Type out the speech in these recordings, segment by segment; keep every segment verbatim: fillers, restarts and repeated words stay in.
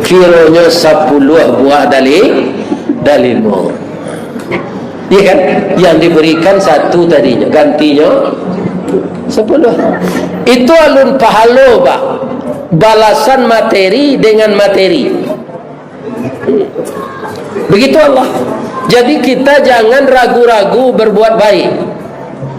Kironyo sapuluah buah dali-, dalimo. Iya kan? Yang diberikan satu tadinyo, gantinyo sapuluah. Itu alun pahalo, bah. Balasan materi dengan materi. Begitu Allah. Jadi, kita jangan ragu-ragu berbuat baik.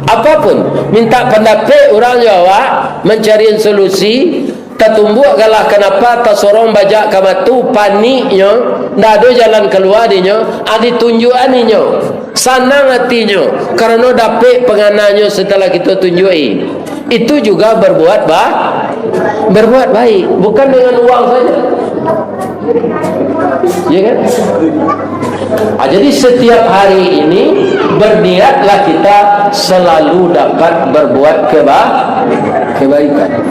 Apapun, minta pandapek urang jo awak, mancari solusi, tatumbuak galah kanapa, tasorong bajak ka batu, paniknyo, ndak ado jalan kalua dinyo, ah, ditunjuakan inyo. Sanang atinyo, karano dapek pangananyo setelah kito tunjuaki. Itu juga berbuat ba-, berbuat baik, bukan dengan uang saja. Ya kan? Ah, jadi setiap hari ini berniatlah kita selalu dapat berbuat keba-, kebaikan.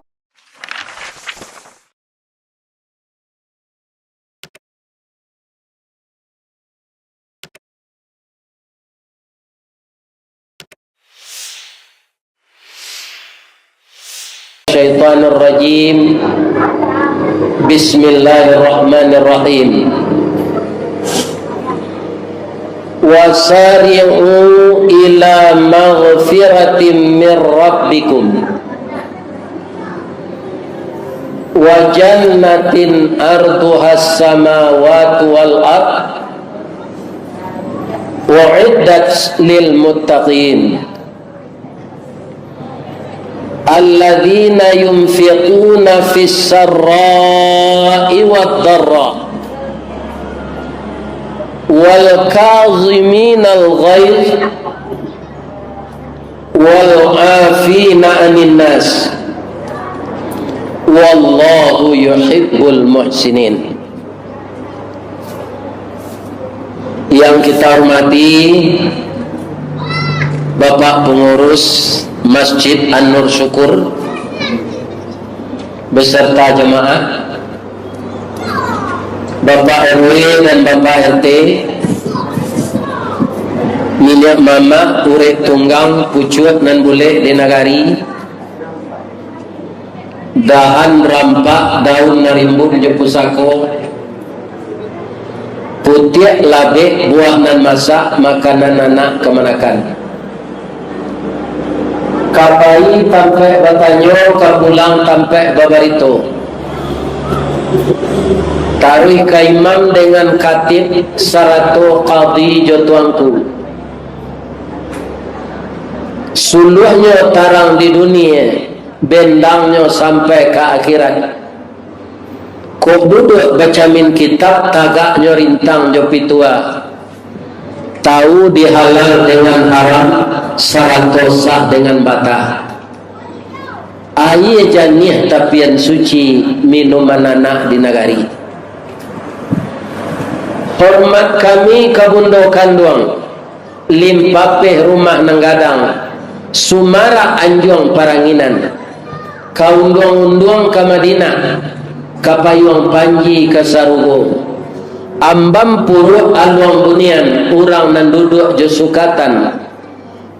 Syaitanir rajim. Bismillahirrahmanirrahim. Wasari'u ila maghfiratin mir rabbikum wa jannatin arduhas samawati wal ard, u'iddat lil muttaqin, alladzina yunfiquna fis sarra'i wad dharra, wal kaziminal ghaidz, wal 'afina 'anin nas, wallahu yuhibbul muhsinin. Yang kita hormati Bapak Pengurus Masjid An-Nur Syukur beserta jemaah, Bapak R W dan Bapak R T, niniak mamak, urek tunggang, pucuak nan bulek di nagari, dahan rampak, daun nan rimbun jo pusako, putiak labek, buah nan masak, makanan anak kamanakan. Ka pai tampek batanyo, ka pulang tampek babarito. Taruih ka imam dengan katib, sarato kadi jo tuanku. Suluahnyo tarang di dunie, bendangnyo sampai ka akhirat. Kok duduak bacamin kitab, tagaknyo rintang jo pitua. Tahu di halal dengan haram, sarato sah dengan batah. Aia janiah tapian suci, minuman anak di nagari. Hormat kami ka bundo kanduang, limpapeh rumah nan gadang, sumarak anjuang paranginan, ka unduang-unduang ka Madinah, ka payuang panji ka sarugo, ambam puruak aluang bunian, urang nan duduak jo sukatan,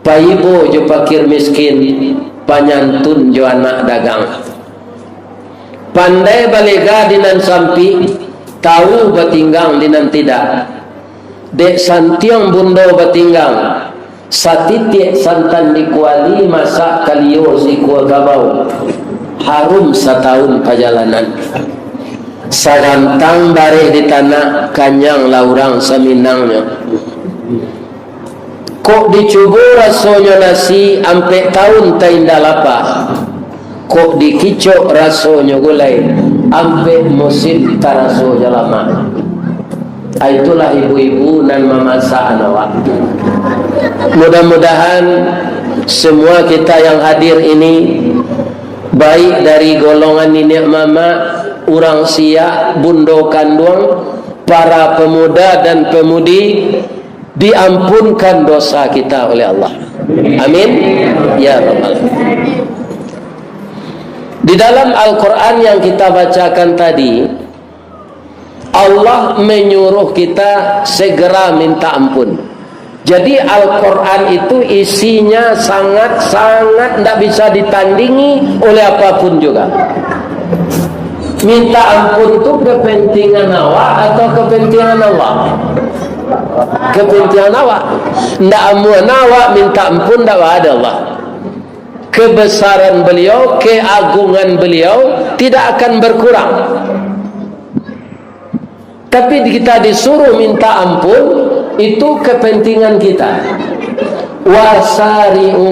paibo jo pakir miskin, panyantun jo anak dagang. Pandai balega di nan sampik, tahu batinggang di nan tidak. Dek santiang bundo batinggang, satitiak santan di kuali, masak kalio sikua kabau, harum satahun pajalanan. Sagantang bareh di tanah, kanyanglah urang saminangnyo. Kok dicubo rasonyo nasi, ampek tahun taindak lapa. Kok dikicok rasonyo gulai, ampek musim taraso jo lamak. Ah, itulah ibu-ibu nan mamasak awak. Mudah-mudahan semua kita yang hadir ini, baik dari golongan niniak mamak, urang siak, bundo kanduang, para pemuda dan pemudi, diampunkan dosa kita oleh Allah. Amin. Ya Rabbal Alamin. Di dalam Al-Quran yang kita bacakan tadi, Allah menyuruh kita segera minta ampun. Jadi, Al-Quran itu isinya sangat-sangat ndak bisa ditandingi oleh apapun juga. Minta ampun tu kepentingan awak atau kepentingan Allah? Kepentingan awak. Ndak amuah awak minta ampun, ndak baa dek Allah. Kebesaran Beliau, keagungan Beliau tidak akan berkurang. Tapi kita disuruh minta ampun, itu kepentingan kita. Wasari'u,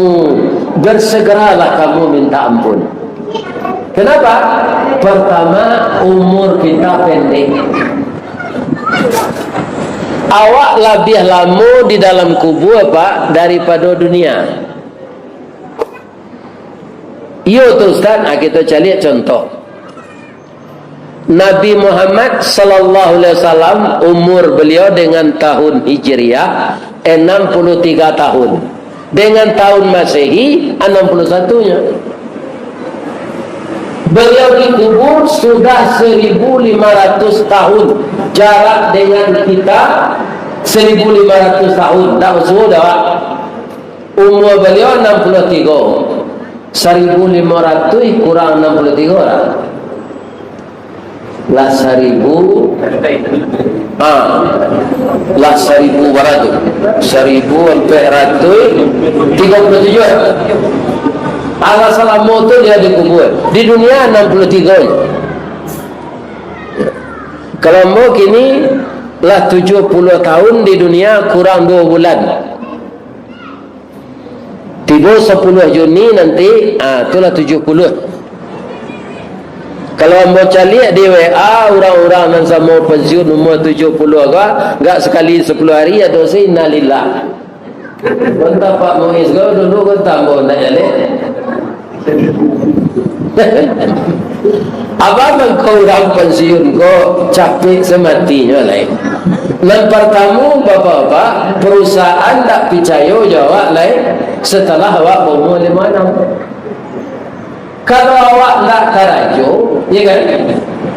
bersegeralah kamu minta ampun. Kenapa? Pertama, umur kita pendek. Awak labiah lamo di dalam kubua, Pak, daripado dunia. Iyo tu, Ustaz. Ah, kita caliak contoh. Nabi Muhammad sallallahu alaihi wasallam, umur beliau dengan tahun Hijriah enam puluh tiga tahun. Dengan tahun Masehi, enam puluh satu-nya. Beliau dikubur sudah seribu lima ratus tahun. Jarak dengan kita seribu lima ratus tahun. Tak basuo dah, Pak. Umur beliau enam puluh tiga. Saribu limo ratuih kurang enam puluh tiga lah. Lah saribu, ah, lah saribu bara tu? Saribu ampek ratuih tigo puluh tujuh. Alah salamo tu dia dikubur. Di dunia enam puluh tiga. Kalau ambo kini lah tujuh puluh tahun di dunia kurang dua bulan. Tibo sapuluh Juni nanti, ah, tu lah tujuh puluh. Kalau ambo caliak di W A, urang-urang nan samo pensiun umur tujuh puluh ko, agak sakali sapuluh hari ado se innalillah. Kontak Pak Muiz ko dulu, kontak ambo ndak jaleh. Apo mangko urang pensiun ko capek samatinyo lai? Nan partamo, Bapak-bapak, perusahaan ndak picayo jo awak lai setelah awak baumua limo anam. Kalau awak ndak karajo, ya kan,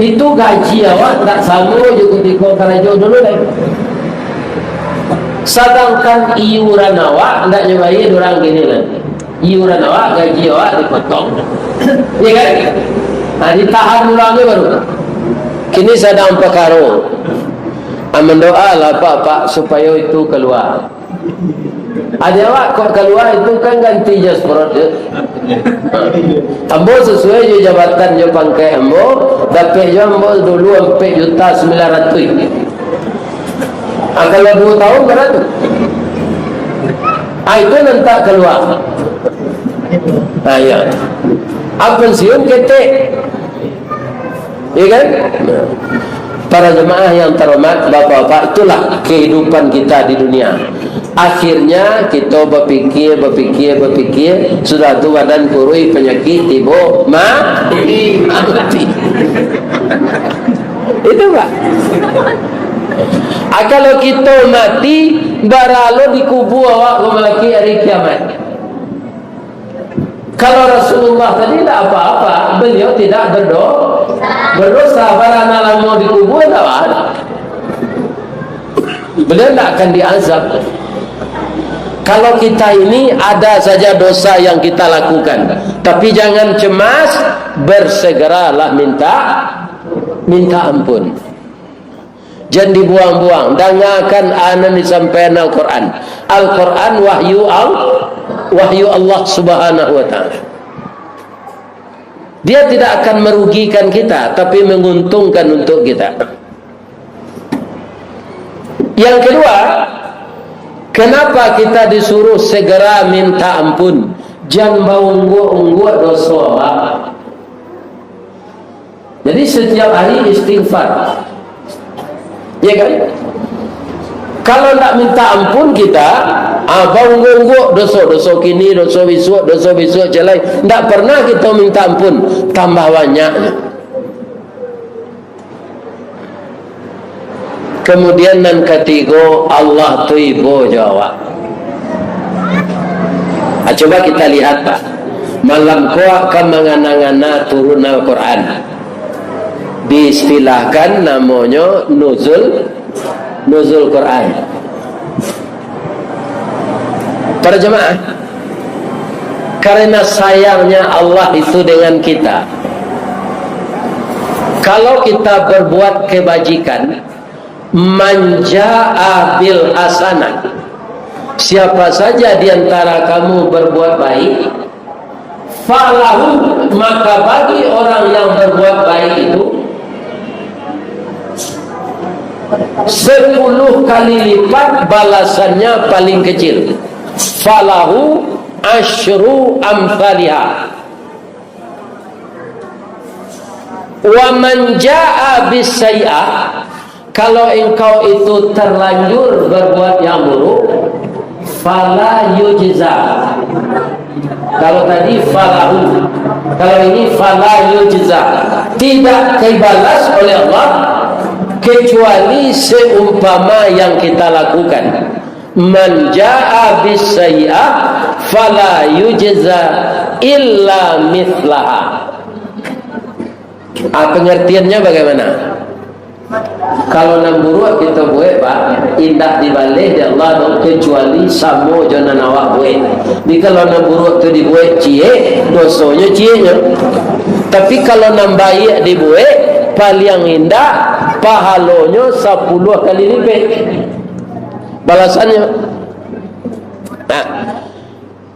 itu gaji awak ndak samo jo kutiko karajo dulu lai. Sadangkan iuran awak ndak nyo bayia urang kini lai. Iuran awak, gaji awak dipotong. Ya kan? Nah, ditahan urang ni baru. Kini sadang pakaro. Ah, mandoalah, Pak, Pak, supayo itu kalua. Ade awak kok kalua itu kan ganti jas perot je. Ambo sasuai jo jabatan jo pangkek ambo, dapek jo ambo dulu ampek juta sambilan ratuih. Ah, kalau duo tahun bara tu? Ah, itu nan tak kalua. Ah, ya. Ah, pensiun ketek. Ya kan? Para jemaah yang terhormat, bapak-bapak, itulah kehidupan kita di dunia. Akhirnya, kita berpikir, berpikir, berpikir, sudah tu badan kuruih, penyakit, tibo, ma-, mati. Itu, Pak. Ah, kalau kita mati, bara lo dikubur awak ko malakik hari kiamat. Kalau Rasulullah tadi tidak apa-apa, beliau tidak berdo-, berdosa, bara nan lamo dikubur, tidak ada. Beliau tidak akan diazab. Kalau kita ini ada saja dosa yang kita lakukan, tapi jangan cemas, bersegeralah minta, minta ampun. Jan dibuang-buang. Dangakan a nan disampaikan Al-Quran. Al-Quran wahyu Al-, wahyu Allah Subhanahu wa Ta'ala. Dia tidak akan merugikan kita, tapi menguntungkan untuk kita. Yang kedua, kenapa kita disuruh segera minta ampun? Jan baungguak-ungguak doso awak. Jadi, setiap hari istighfar. Ya kan? Kalau ndak minta ampun kita, ah, baungguak-ungguak doso, doso kini, doso bisuak, doso bisuak, calai. Ndak pernah kita minta ampun, tambah banyak. Kemudian nan katigo, Allah tu ibo jo awak. Ah, coba kita lihat, Pak. Malam ko ka mangana-ngana turun Al-Quran. Diistilahkan namonyo nuzul, nuzul Quran. Para jemaah, karena sayangnya Allah itu dengan kita, Kalau kita berbuat kebajikan, "Man jaa bil hasanah," siapa saja di antara kamu berbuat baik, "falahu," maka bagi orang yang berbuat baik itu, sepuluh kali lipat balasannya paling kecil. "Falahu asyru amthaliha." "Wa man jaa bis sayyi'ah," kalau engkau itu terlanjur berbuat yang buruk, "fala yujza." Kalau tadi "falahu", kalau ini "fala yujza." Tidak dibalas oleh Allah kecuali seumpama yang kita lakukan. "Man jaa bis sayyi'ah fala yujza illa mithlaha." Ah, pengertiannya bagaimana? Kalau nan buruak kita buek, Pak, indak dibaleh dek Allah tu, kecuali samo jo nan awak buek. Jadi kalau nan buruak tu dibuek ciek, dosonyo cieknyo. Tapi kalau nan baiak dibuek, paliang indak, pahalonyo sapuluah kali lipek balasannyo. Nah,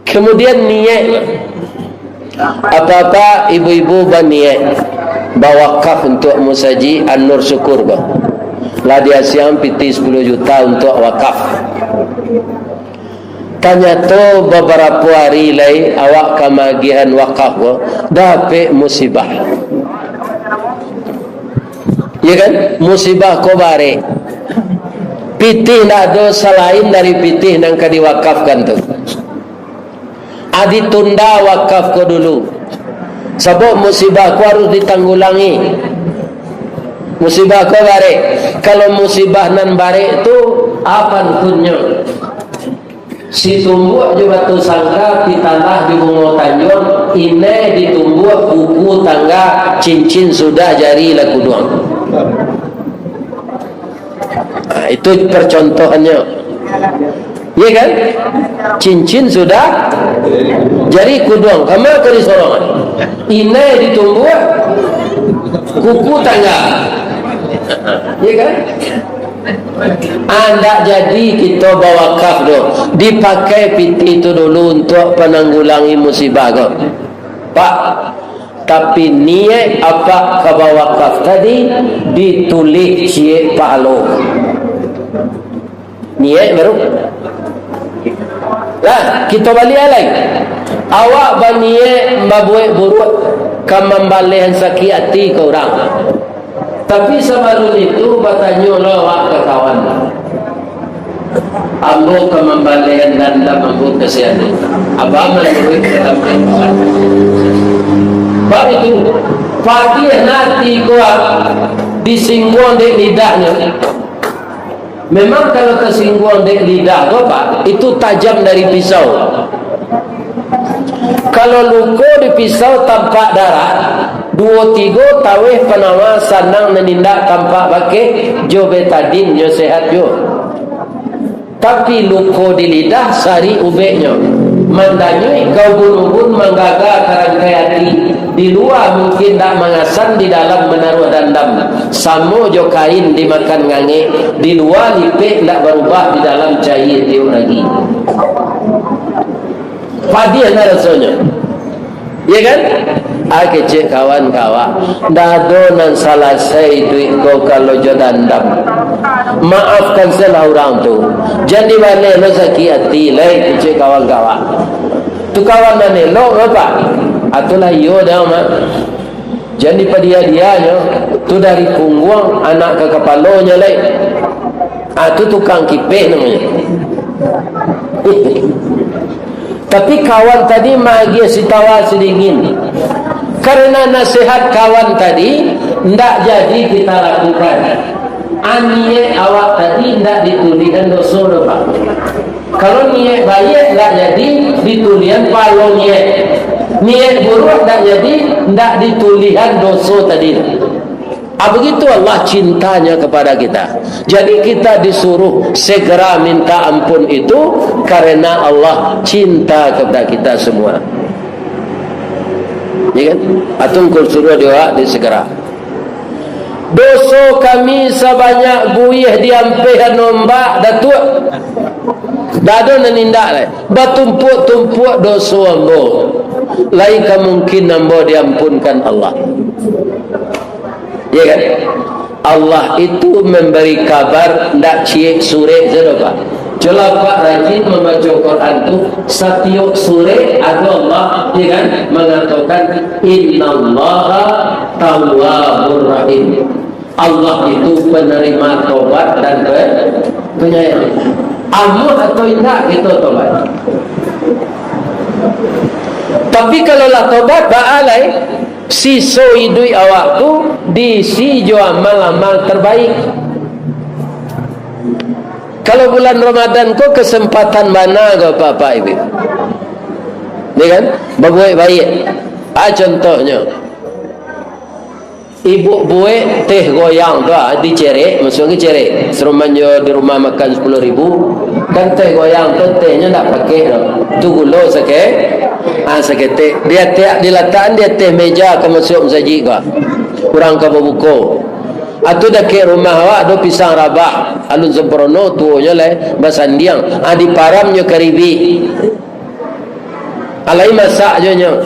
kemudian niaik. Apa-apa ibu-ibu baniaik bawakaf untuak musajik An-Nur Syukur ko. Lah diasiang pitih sapuluah juta untuak wakaf. Tanyato babarapo ari lai awak ka maagiahan wakaf ko, dapek musibah. Ya kan? Musibah ko barek. Pitih ndak ado salain dari pitih nan ka diwakafkan tu. Ah, ditunda wakaf ko dulu. Sabab musibah ko harus ditanggulangi. Musibah ko barek. Kalau musibah nan barek tu, apa pantunnyo? Situmbuak jo batu sangka, pitanah jo bungo tanjuang, inai ditumbuak, kuku tangga, cincin sudah, jari lah kuduang. Nah, itu percontohannyo. Iya kan? Cincin sudah, jari kuduang. Kama ka disorong? Inai ditumbuak, kuku tangga. Iya kan? Ah, ndak jadi kito bawakaf doh. Dipakai pitih tu dulu untuak pananggulangi musibah ko. Pak, tapi niaik apak ka bawakaf tadi ditulih ciek pahalo. Niaik baru. Lah, kito baliak lai. Awak baniaik babuek buruak ka mambaleh sakik ati ka urang. Tapi sabalun itu, batanyolah awak ka kawan. Ambo ka mambaleh dandam ambo ka si anu. Abang manuruik dalam kawan. Bab itu, padiah ati ko, ah, disingguang dek lidahnyo. Memang kalau tasingguang dek lidah ko, Pak, itu tajam dari pisau. Kalau luko di pisau tampak darah, duo tigo taweh panawa sanang nan indak tampak bakeh, jo betadin nyo sehat juo. Tapi luko di lidah sarik ubeknyo, mandanyuik ka ubun-ubun, manggaga ka rangkai ati. Di lua mungkin ndak mangasan, di dalam manaruah dandam. Samo jo kain dimakan ngangek, di lua lipek ndak barubah, di dalam caia tiok ragi. Padiah lah rasonyo. Iya kan? Ah, kecek kawan ka awak, ndak ado nan salasai iduik ko kalau jo dandam. Maafkan sajolah urang tu. Jan dibaleh lo sakik ati lai, kecek kawan ka awak. Tu kawan nan elok, Pak. Ah, tu lah iyo dah, Mak. Jan dipadiah-diahnyo, tu dari pungguang anak ka kapalonyo lai. Ah, tu tukang kipeh namonyo. Tapi kawan tadi maagiah sitawa sidingin. Karena nasihat kawan tadi ndak jadi kita lakukan. Ah, niaik awak tadi ndak ditulihan doso doh, Pak. Kalau niaik baiak ndak jadi ditulihan pahalo niaik. Niaik buruak ndak jadi, ndak ditulihan doso tadi. Ah, begitu Allah cintanya kepada kita. Jadi kita disuruh segera minta ampun itu karena Allah cinta kepada kita semua. Ya kan? Atau engkau suruh dia disegera. Doso kami sabanyak buih di ampeh nan ombak, Datuak. Ndak ado nan indak lai. Batumpuak-tumpuak doso ambo. Lai ka mungkin ambo diampunkan Allah. Ya kan? Allah itu memberi kabar, ndak ciek surek sajo, Pak. Cubolah Apak rajin mambaco Quran tu, satiok surek ado Allah, ya kan, mangatokan, "Innallaha tawwabur rahim." Allah itu penerima tobat dan pe-, penyayang. Amuah atau indak kito tobat. Tapi kalau lah tobat, baa lai, siso iduik awak tu diisi jo amal-amal terbaik. Kalau bulan Ramadan ko kesempatan bana ko, Bapak Ibu. Ya kan? Babuek baiak. Ah, contohnyo. Ibuk buek teh goyang tu, ah, dicerek, masuak ka cerek. Saruman jo di rumah makan sapuluah ribu, kan teh goyang tu, tehnyo ndak pakek doh. Tu gulo sake-, ah, saketek. Di ateh, dilatakan di ateh meja ka masuak masajik ko. Urang ka babuko. Atau dakek rumah awak ado pisang rabah, alun samparono, tuonyo lai basandiang. Ah, diparamnyo karibik. Alai masak jo nyo.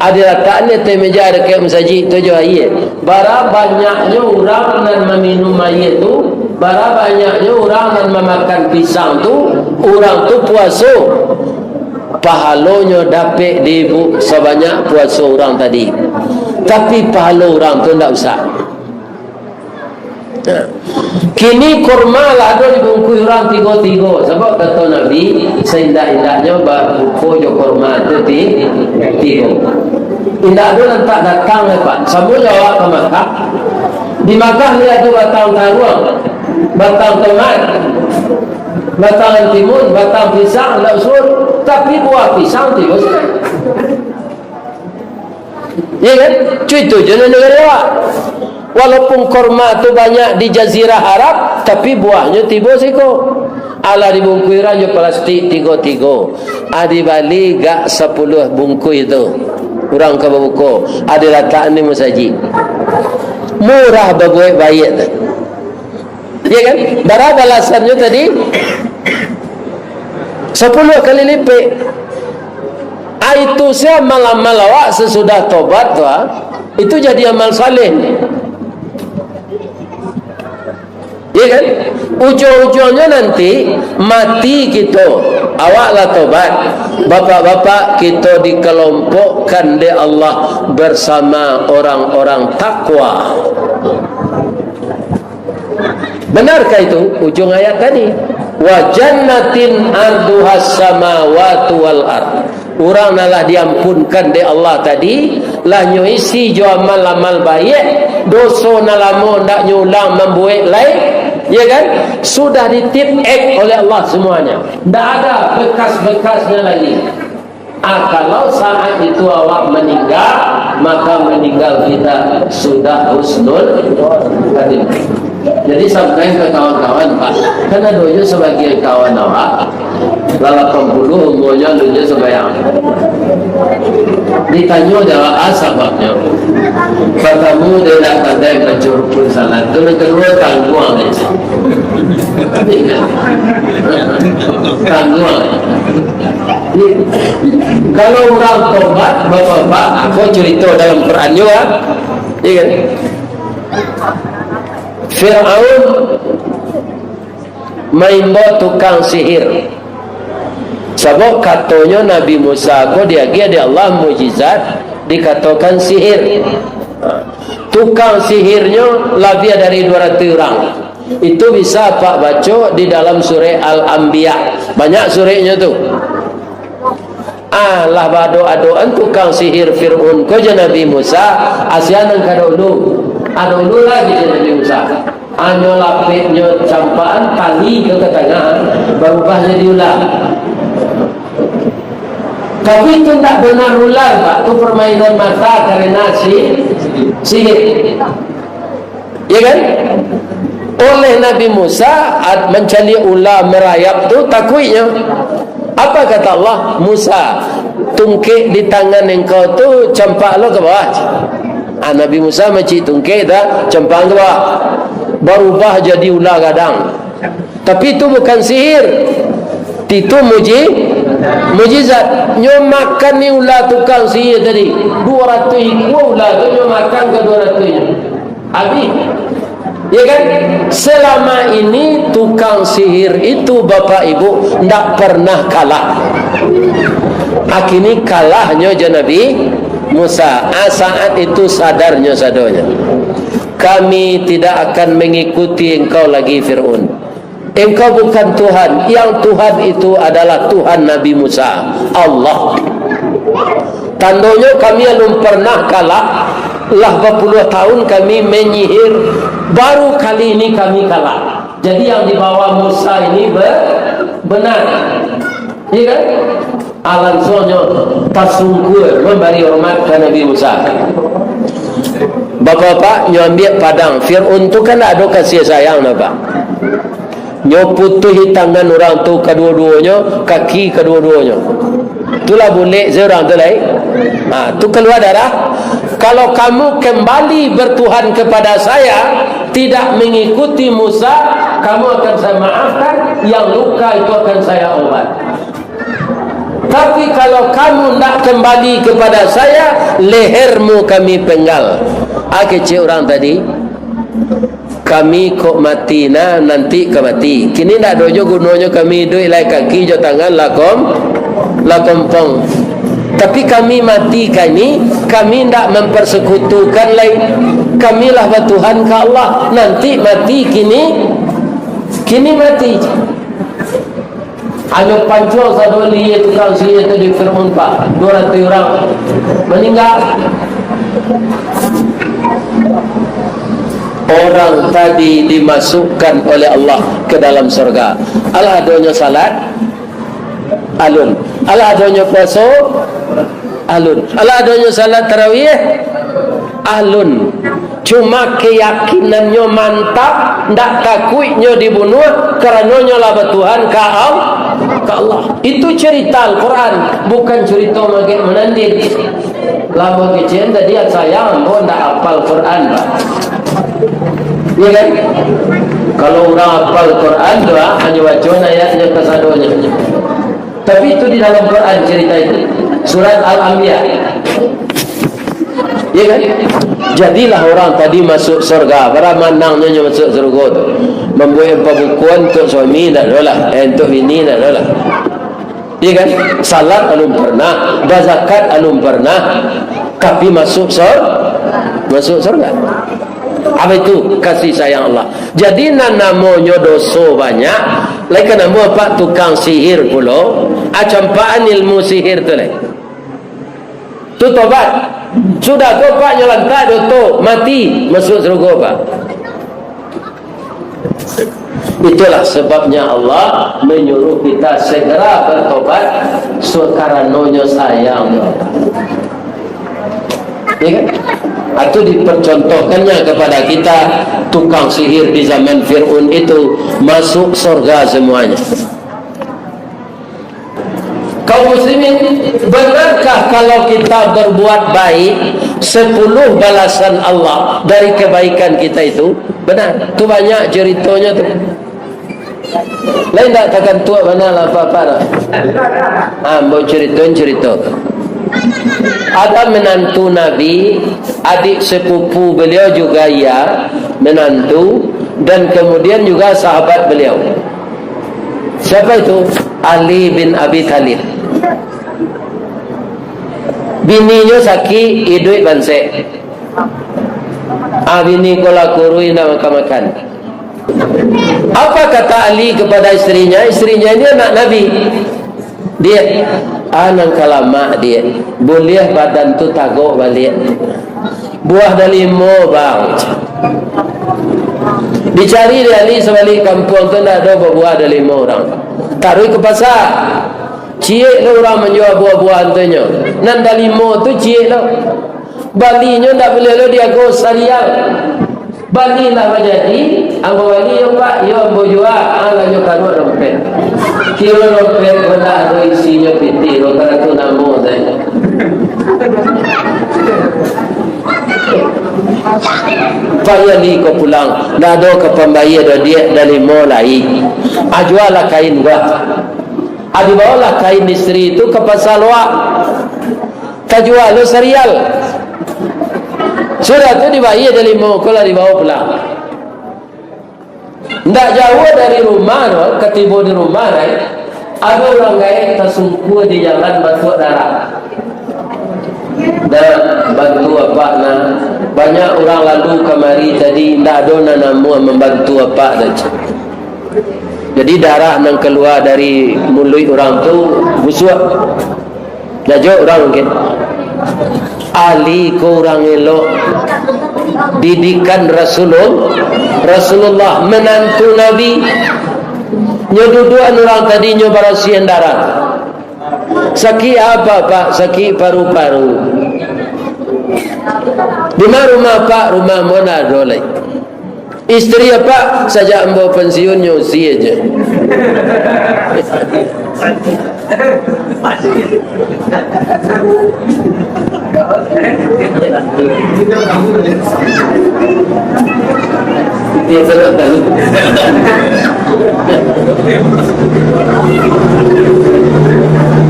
Ado latak ni ateh meja dakek masajik tu jo aia. Bara banyaknyo urang nan maminum aia tu, bara banyaknyo urang nan mamakan pisang tu, urang tu puaso. Pahalonyo dapek di ibu sabanyak puaso urang tadi. Tapi pahalo urang tu ndak usah. Nah, kini kurma lah ado dibungkuih urang tigo-tigo. Sabab kato Nabi, saindak-indaknyo babuko jo kurma tu ti-, tigo. Indak ado nan tak datang lai, Pak. Samo jo awak ka Makkah. Di Makkah ni ado batang taruang, batang tomat, batang antimun, batang pisang, ndak usah. Tapi buah pisang tigo sajo. Ya kan? Cuito jo nan nagari awak. Walaupun korma tu banyak di Jazirah Arab, tapi buahnyo tibo siko. Alah dibungkuih urang jo plastik tigo-tigo. Ah, dibali gak sapuluah bungkuih tu. Urang ka babuko, ah, dilatak di masajik. Murah babuek baiak tu. Ya kan? Bara balasannyo tadi? Sapuluah kali lipek. Ah, itu sia amal-amal awak sasudah tobat tu, ah, itu jadi amal saleh. Ya kan? Ujuang-ujuangnyo nanti mati kito, awak lah tobat. Bapak-bapak, kito dikelompokkan dek Allah bersama orang-orang takwa. Benarkah itu ujung ayat tadi? "Wa jannatin arduhas samawatu wal ard." Urang nan lah diampunkan dek Allah tadi, lah nyo isi jo amal-amal baiak, doso nan lamo ndak nyo ulang mambuek lai, ya kan? Sudah di-tip X oleh Allah semuanya. Ndak ada bekas-bekasnya lagi. Ah, kalau saat itu awak meninggal, maka meninggal kita sudah husnul khatimah. Jadi, sampaian ka kawan-kawan, Pak, kan ado juo sabagian kawan awak, lah lapan puluah umurnyo, alun juo sumbayang. Ditanyo jo awak, ah, sababnyo. Partamo, dia indak pandai baco rukun salat. Tu, nan kaduo, tangguang. Tangguang. Kalau urang tobat, bapak-bapak, apo curito dalam Quran juo, ah? Iya kan? Firaun maimbau tukang sihir. Sabab katonyo Nabi Musa ko diagiah dek Allah mukjizat, dikatokan sihir. Tukang sihirnyo labiah dari duo ratuih urang. Itu bisa Apak baco di dalam surah Al-Anbiya. Banyak surehnyo tu. Ah, lah baadok-adokan tukang sihir Fir'aun ko jo Nabi Musa, ah, sia nan ka daulu. Ah, daulu lah, kecek Nabi Musa. Anyo lapeknyo campakan, tali ko ka tangah, barubah jadi ular. Tapi itu ndak bana ular, Pak. Tu permainan mata karena si-, sihir. Ya kan? Oleh Nabi Musa, ad-, mancaliak ula marayap tu takuiknyo. Apa kata Allah? "Musa, tungkek di tangan engkau tu campak lo ka bawah." Ah, Nabi Musa macik tungkek dah, campang tu, bah, barubah jadi ula gadang. Tapi itu bukan sihir. Itu muji-, mujizat. Nyo makan ni ula tukang sihir tadi. Dua ratus ikua ula tu nyo makan ka dua ratus nyo. Habis. Ya kan? Selama ini tukang sihir itu, Bapak Ibu, ndak pernah kalah. Kini kalahnyo jo Nabi Musa. Ah, saat itu sadarnyo sadonyo. "Kami tidak akan mengikuti engkau lagi, Fir'aun. Engkau bukan Tuhan. Yang Tuhan itu adalah Tuhan Nabi Musa, Allah. Tandonyo kami alun pernah kalah. Lah bapuluah tahun kami menyihir. Baru kali ini kami kalah." Jadi yang dibawa Musa ini be-, benar. Iya kan? Ah, langsuangnyo tasungkua mambari hormat ka Nabi Musa. Bapak-bapak, nyo ambiak padang. Fir'aun tu kan ado kasih sayang, nah, Pak. Nyo putuhi tangan urang tu kaduo-duonyo, kaki kaduo-duonyo. Itulah bulek se urang tu lai. Ha, tu kalua darah. "Kalau kamu kembali bertuhan kepada saya, tidak mengikuti Musa, kamu akan saya maafkan, yang luka itu akan saya obat." Tapi kalau kamu ndak kembali kepada saya, lehermu kami penggal. Ah, kecek urang tadi, "Kami kok mati nah, nanti ka mati. Kini ndak ado jo gunonyo kami iduik lai, kaki jo tangan lah kom-, lah kompong. Tapi kami mati kini, kami ndak mempersekutukan lai. Kami lah batuhan ka Allah. Nanti mati kini, kini mati." Anyo pancuang sadonyo tukang sihir tu di Fir'aun, Pak. Dua ratus urang maningga. Orang tadi dimasukkan oleh Allah ke dalam surga. Alah adonyo salat? Alun. Alah adonyo puaso? Alun. Alah adonyo salat tarawih? Alun. Cuma keyakinannyo mantap, ndak takuiknyo dibunuah, karano nyo lah batuhan ka Al-, ka Allah. Itu cerita Al-Quran, bukan cerita magek manandin. Lah bakecek tadi, sayang ambo ndak apal Quran, Pak. Iya kan? Kalau urang apal Quran tu, ah, hanyo baco ayatnyo kasadonyo. Tapi itu di dalam Quran cerita itu. Surat Al-Anbiya. Ya kan? Jadilah orang tadi masuk surga. Bara manangnyo nyo masuk surga tu. Mambuek pabukuan untuk suami, ndak ado lah. Eh, untuk bini, ndak ado lah. Ya kan? Salat alun pernah, bazakat alun pernah. Tapi masuk sur-, masuk surga. Apa itu kasih sayang Allah? Jadi, nan namonyo doso banyak, lai ka namo apak tukang sihir pulo, acampaan ilmu sihir tu lai. Tu tobat. Sudah tu, Pak, nyo lantak doto, mati, masuk surga, Pak. Itulah sebabnya Allah menyuruh kita segera bertobat, sakaranonyo sayang. Ya kan? Itu dipercontohkannya kepada kita, tukang sihir di zaman Fir'aun itu masuk surga semuanya. Kaum muslimin, benarkah kalau kita berbuat baik, sepuluh balasan Allah dari kebaikan kita itu? Benar. Tu banyak ceritonyo tu. Lain tak takantuak bana lah apa-apa dah. Ha, ambo ceriton cerito. Ada menantu Nabi, adik sepupu beliau juga ia, menantu, dan kemudian juga sahabat beliau. Siapa itu? Ali bin Abi Thalib. Bininyo sakik, iduik bansek. Ah, bini ko lah kuruih, indak makan-makan. Apa kata Ali kepada istrinya? Istrinya ini anak Nabi. Diak, ah, nan ka lamak, Diak. Buliah badan tu tagok baliak. Buah dalimo, bang. Dicari dek Ali sabalik kampuang tu, ndak ado babuah dalimo urang. Taruih ka pasa. Ciek lo urang manjua buah-buahan tu nyo. Nan dalimo tu ciek lo. Balinyo ndak buliah lo diago sarial. Bali lah bajadi, ambo bali yo, Pak, yo ambo jua, ah, lah nyo karuak dompet. Kiro dompet ko ndak ado isinyo pitih, lo karatu namo sajo. Pai Ali ko pulang, ndak ado ka pambayia doh, Diak, dalimo lai. Ah, jualah kain ko. Ah, dibaolah kain isteri tu ka pasa Loak. Tajua lo sarial. Sudah tu dibayia dalimo ko, lah dibao pulang. Ndak jauah dari rumah tu, katibo di rumah, eh, ado urang gaek tasungkua di jalan batuak darah. Nak, bantu apak, nak. Banyak urang lalu kamari tadi, ndak ado nan namuah mambantu apak tadi. Jadi, darah nan kalua dari muluik urang tu busuak. Jajok urang mungkin. Ali ko urang elok. Didikan Rasulul-, Rasulullah, menantu Nabi. Nyo duduakan urang tadi, nyo barasiahan darah. Sakik apa, Pak? Sakik paru-paru. Di ma rumah, Pak? Rumah ambo ndak ado lai. Isteri apak, sajak ambo pensiun nyo usia aja.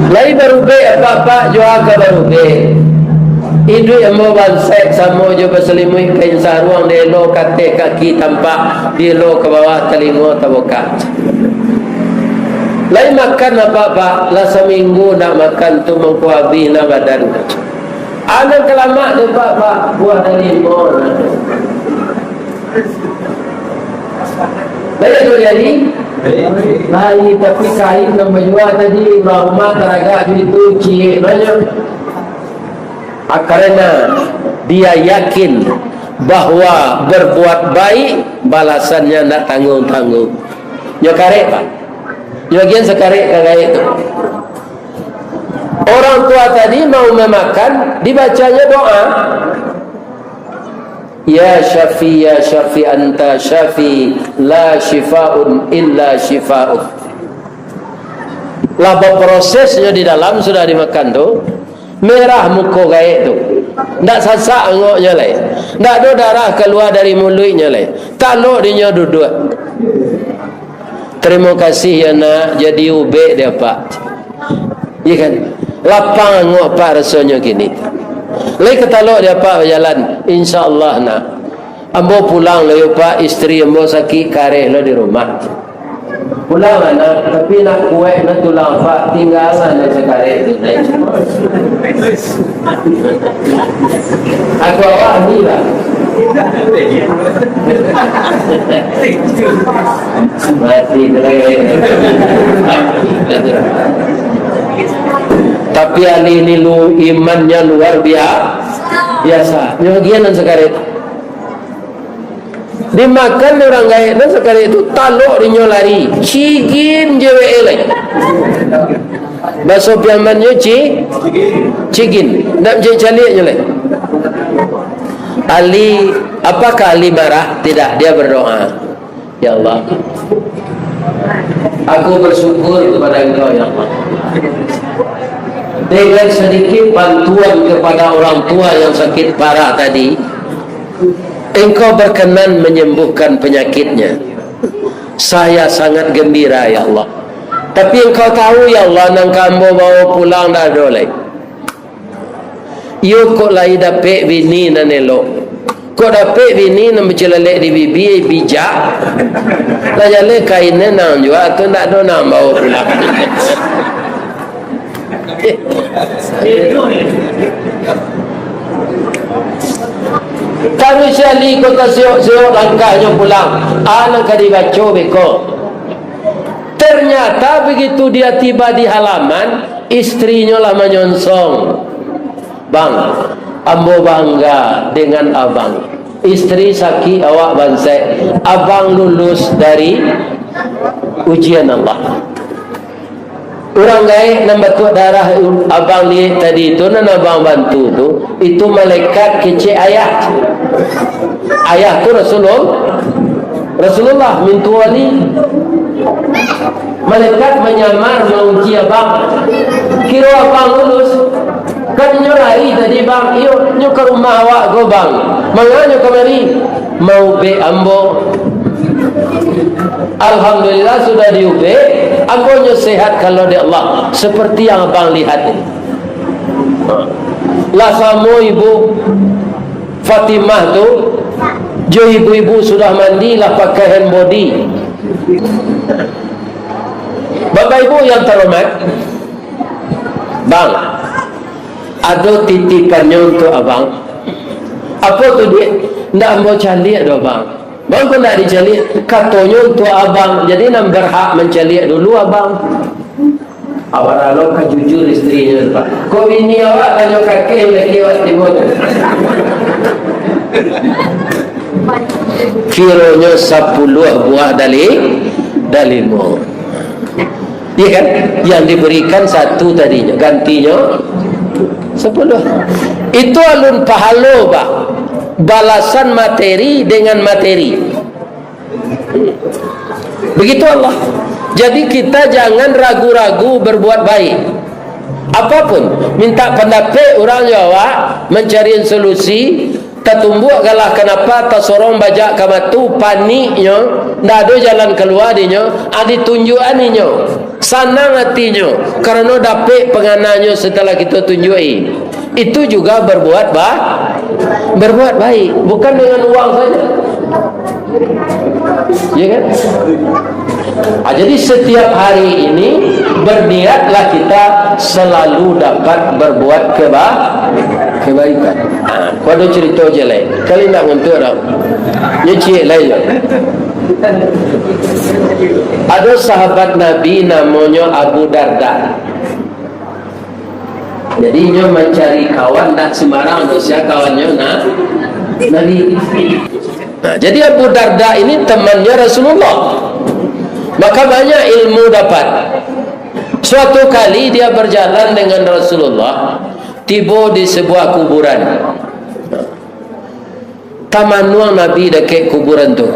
Lai barubek apak-apak, jua ka barubek. Iduik ambo bansaik samo jo basalimuik kain saruang, dielo ka ateh kaki tampak, dielo ka bawah talingo tabukak. Lai makan apak-apak, lah saminggu ndak makan tu, mangko abih nah badan. Anak kalamak tu apak-apak, buah dalimo nah. Banyak tu jadi. Lai, tapi kain nan bajua tadi, urang rumah taragak duit tu, ciek banyak. Ah, karena dia yakin bahwa berbuat baik, balasannya ndak tanggung-tanggung. Nyo karek, Pak. Nyo agiahan sakarek ka gaek tu. Orang tua tadi mau memakan, dibacanya doa. Ya Syafi, ya Syafi, anta Syafi, la syifaun illa syifa'uk. Lah baprosesnyo di dalam, sudah dimakan tu, merah muko gaek tu. Ndak sasak angoknyo lai. Ndak ado darah kalua dari muluiknyo lai. Talok dinyo duduak. Tarimo kasih ya nak, jadi ubek dek apak. Iya kan? Lapang angok apak rasonyo kini. Lai ka talok dek apak bajalan. Insya Allah nak. Ambo pulang lo yo, Pak, isteri ambo sakik kareh lo di rumah. Pulang anak, tapi nak kuek na tulang, Pak, tinggalan nan sakareh tu. Aku awak ni lah. Mati tu. Tapi Ali ni lu, imannya luar bia-, biasa. Nyo agiahan nan sakareh. Dimakan urang gaek nan sakareh tu, talok dinyo lari. Cigin je we lai. Baso Piamannyo ci-, cigin. Ndak mancaliak nyo lai. Ali, apakah Ali marah? Tidak, dia berdoa. Ya Allah, aku bersyukur kepada Engkau, ya Allah. Dengan sedikit bantuan kepada orang tua yang sakit parah tadi, Engkau berkenan menyembuhkan penyakitnya. Saya sangat gembira, ya Allah. Tapi Engkau tahu, ya Allah, nan ka ambo bawa pulang dah ado lai. Iyo kok lai dapek bini nan elok. Kok dapek bini nan bacilalek di bibia, bijak. Lah jaleh kainnya nan jua tu ndak ado nan bawa pulang. Taruih si Ali ko tasiok-siok langkahnyo pulang. Ah, nan ka dibaco beko. Ternyata begitu dia tiba di halaman, istrinyo lah manyonsong. "Bang, ambo bangga dengan abang. Istri sakik awak bansaik, abang lulus dari ujian Allah." Urang gaek nan batuak darah abang liek tadi tu, nan abang bantu tu, itu malaikat kecek ayah. Ayah tu Rasulul-, Rasulullah, mintuo Ali. Malaikat manyamar mauji abang. Kiro abang lulus. Kan inyo lari tadi, Bang. Iyo, nyo ka rumah awak ko, Bang. Manganyo kamari, maubek ambo. Alhamdulillah, sudah diubek, ambo nyo sehat kalau dek Allah, seperti yang abang lihat ini. Lah samo ibu Fatimah tu, jo ibu-ibu sudah mandi, lah pakai hand body. Bapak Ibu yang terhormat, Bang, ado titipannyo untuk abang. Apo tu, Dik? Ndak ambo caliak doh, Bang. Bang, kok ndak dicaliak? Katonyo untuk abang. Jadi, nan berhak mancaliak dulu abang. Awak ralo ka jujur istrinyo tu, Pak. Kok bini awak tanyo kakek, laki awak tibo tu. Kironyo sapuluah buah dali-, dalimo. Iya kan? Yang diberikan satu tadinyo, gantinyo sapuluh. Itu alun pahalo, Bah. Balasan materi dengan materi. Begitu Allah. Jadi, kita jangan ragu-ragu berbuat baik. Apapun, minta pandapek urang jo awak, mancari solusi, tatumbuak galah kanapa, tasorong bajak ka batu, paniknyo, ndak ado jalan kalua dinyo, ah, ditunjuakan inyo. Sanang atinyo, karano dapek pangananyo setelah kito tunjuak-i. Itu juga berbuat ba-, berbuat baik, bukan dengan uang saja. Ya kan? Ah, jadi setiap hari ini berniatlah kita selalu dapat berbuat keba-, kebaikan. Ah, kok ado cerita je lai. Kali nak nguntuk dah. Nyo ciek lai je. Ado sahabat Nabi namonyo Abu Darda. Jadi, inyo mancari kawan ndak sembarang, doh, sia kawannyo, nah, Nabi. Nah, jadi Abu Darda ini temannya Rasulullah. Maka banyak ilmu dapat. Suatu kali dia berjalan dengan Rasulullah, tibo di sebuah kuburan. Tamanuang Nabi dakek kuburan tu.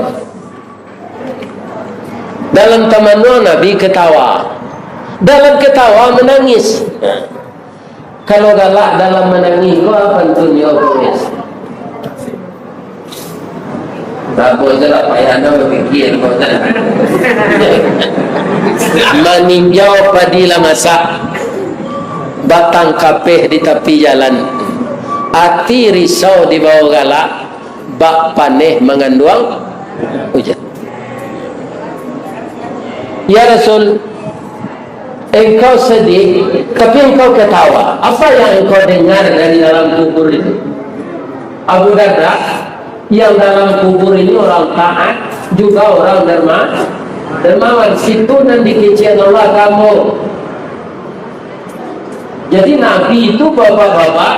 Dalam tamanuang Nabi ketawa. Dalam ketawa menangis. Kalau galak dalam manangih, ko apo pantunnyo, guys? Apo tu lah payah nak bapikia, apo tu. Maninjau padi lah masak, batang kapeh di tapi jalan. Ati risau dibawa galak, bak paneh manganduang ujan. Ya Rasul, engkau sedih, tapi engkau ketawa. Apa yang engkau dengar dari dalam kubur itu? Abu Darda, yang dalam kubur ini orang taat, juga orang derma-, dermawan. Situ nan dikecekan Allah kamu. Jadi, Nabi itu, bapak-bapak,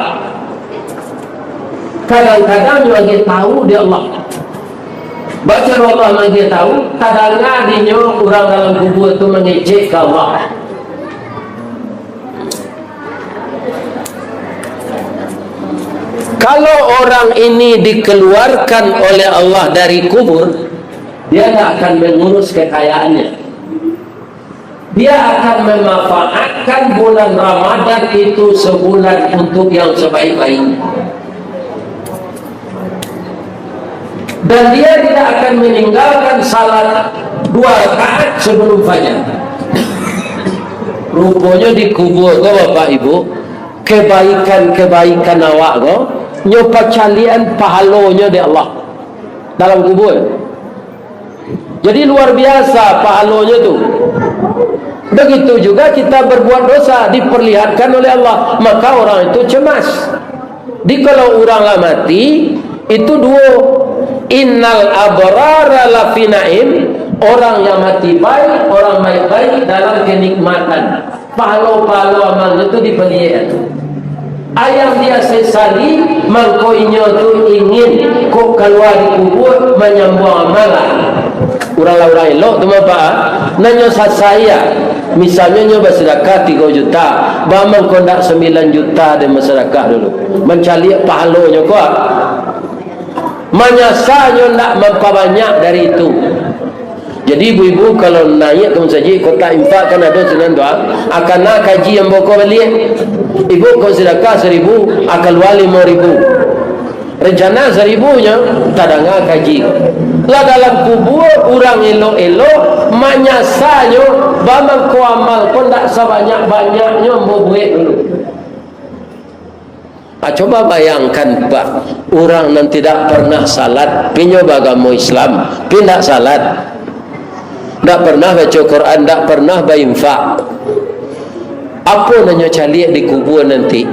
kadang-kadang nyo agiah tahu di Allah. Baca Allah agiah tahu, tadanga dinyo urang dalam kubur tu mangecek ka Allah. Kalau orang ini dikeluarkan oleh Allah dari kubur, dia tak akan mengurus kekayaannya. Dia akan memanfaatkan bulan Ramadan itu sebulan untuk yang sebaik-baiknya. Dan dia tidak akan meninggalkan salat dua rakaat sebelum fajar. Ruponyo di kubur ko, Bapak Ibu, kebaikan-kebaikan awak ko, nyo pacaliakan pahalonyo dek Allah dalam kubur. Jadi, luar biasa pahalonyo tu. Begitu juga kita berbuat dosa, diperlihatkan oleh Allah, maka orang itu cemas. Di kalau urang lah mati, itu duo. Innal abrara lafi naim, orang yang mati baik, orang baik-baik dalam kenikmatan. Pahalo-pahalo amalnyo tu dipaliek. Ayang dia sesali, mangko inyo tu ingin kok kalua di kubur manyambuang amalan. Urang lah urang elok tu mah, Pak, ah. Nan nyo sasai, ah. Misalnyo nyo basadakah tigo juta, ba mangko ndak sambilan juta den basadakah dulu. Mancaliak pahalonyo ko, ah. Manyasa nyo ndak mampabanyak dari itu. Jadi, ibu-ibu, kalau naiak ka masajik, kotak infak kan ado sinan tu, ah. Akan na kaji ambo ko baliak. Ibu ko sadakah saribu, akan kalua limo ribu. Rencana saribunyo, tadanga kaji. Lah dalam kubua urang elok-elok, manyasanyo, bamangko amal ko ndak sabanyak-banyaknyo ambo buek dulu. Ah, coba bayangkan, Pak, urang nan tidak pernah salat, pi nyo baagamo Islam, pi ndak salat. Ndak pernah baco Quran, ndak pernah bainfak. Apo nan nyo caliak di kubua nanti?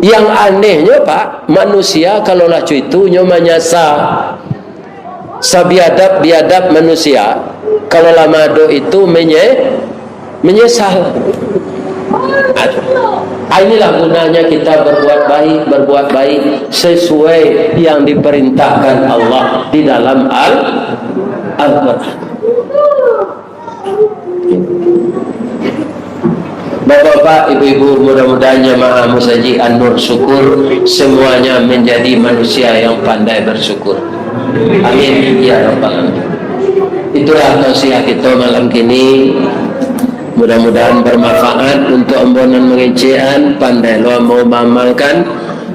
Yang anehnyo, Pak, manusia kalau lah co itu nyo manyasa. Sabiadab-biadab manusia, kalau lah maadok itu menye-, menyesal. Ah, inilah gunanya kita berbuat baik, berbuat baik sesuai yang diperintahkan Allah di dalam Al-, Al-Quran. Bapak-bapak, ibu-ibu, mudah-mudahan jamaah Masjid An-Nur Syukur semuanya menjadi manusia yang pandai bersyukur. Amin, ya rabbal alamin. Itulah tausiah kita malam kini. Mudah-mudahan bermanfaat untuk ambo nan mangecekan, pandai lo ambo maamalkan,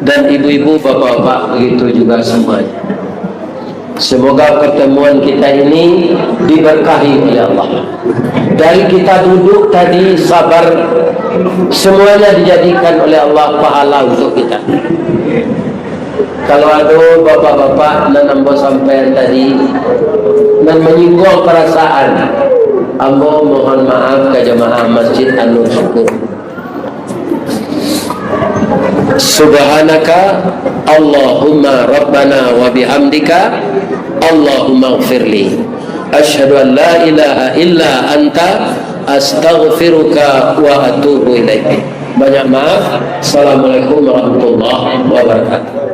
dan ibu-ibu, bapak-bapak, begitu juga semuanya. Semoga pertemuan kita ini diberkahi oleh Allah. Dari kita duduk tadi sabar, semuanya dijadikan oleh Allah pahala untuk kita. Kalau ado bapak-bapak nan ambo sampaikan tadi, nan manyingguang parasaan, ambo mohon maaf ka jamaah Masjid An-Nur Syukur. Subhanaka Allahumma Rabbana wa bihamdika, Allahumma gfirli. Asyhadu an la ilaha illa anta, astaghfiruka wa atubu ilaik. Banyak maaf. Assalamualaikum warahmatullahi wabarakatuh.